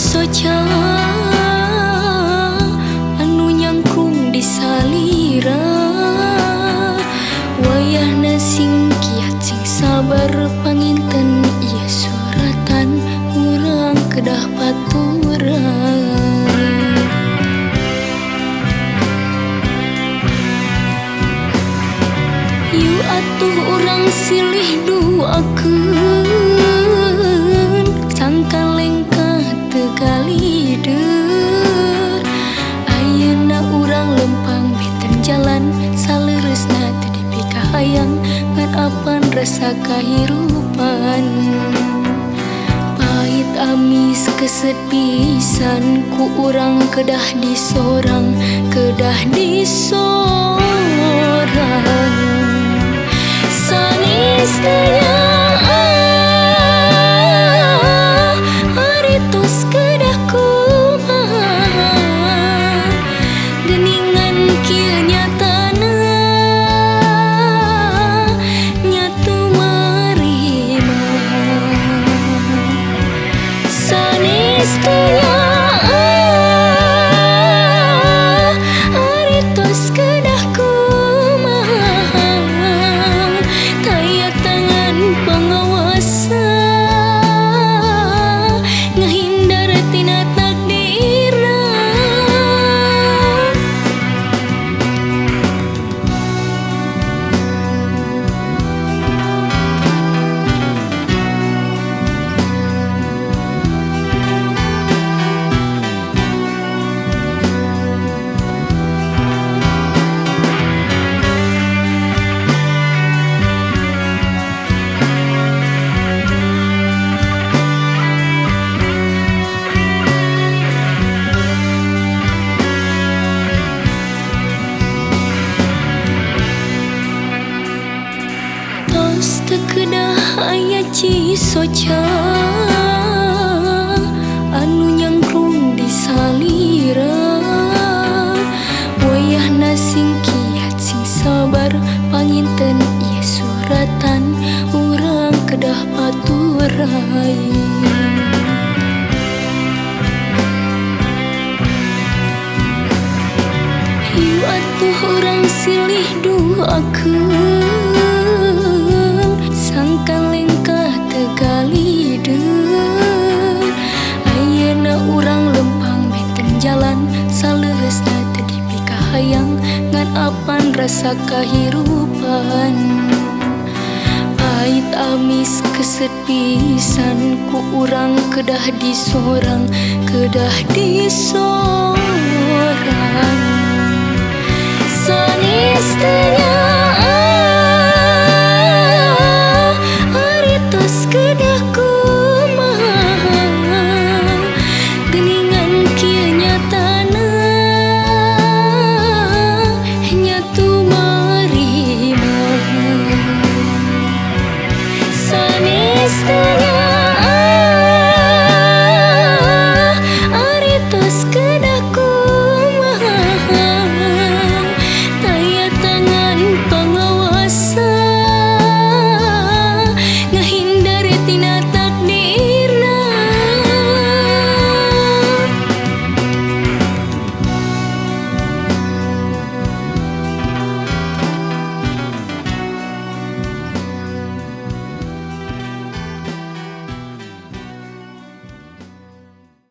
Cisoca anu nyangkung di salira. Wayahna sing kiat sing sabar panginten ieu suratan urang kedah paturan. Yu atuh urang silih duakeun sangka lengkah teu kalider. Ayeuna urang lempang benten jalan saleresna teu dipikahayang ngan apan rasa kahirupan. Pahit amis keset pisan ku urang kedah disorang, kedah disorang. Sanes teu ari tos kedah kumaha, geuningan kieu nyatana nyatu marima. Sanes teu ari tos kedah kumaha, taya tangan pangawasa ngahindar tina takdirna. Tos teu kedah aya cisoca anu nyangkrung di salira. Wayahna sing kiat sing sabar panginten ieu suratan urang kedah paturai. Yu atuh urang silih duakeun sangka lengkah teu kalider. Ayeuna urang lempang benten jalan saleresna teu dipikahayang ngan apan rasa kahirupan. Pahit amis keset pisan ku urang kedah disorang, kedah disorang.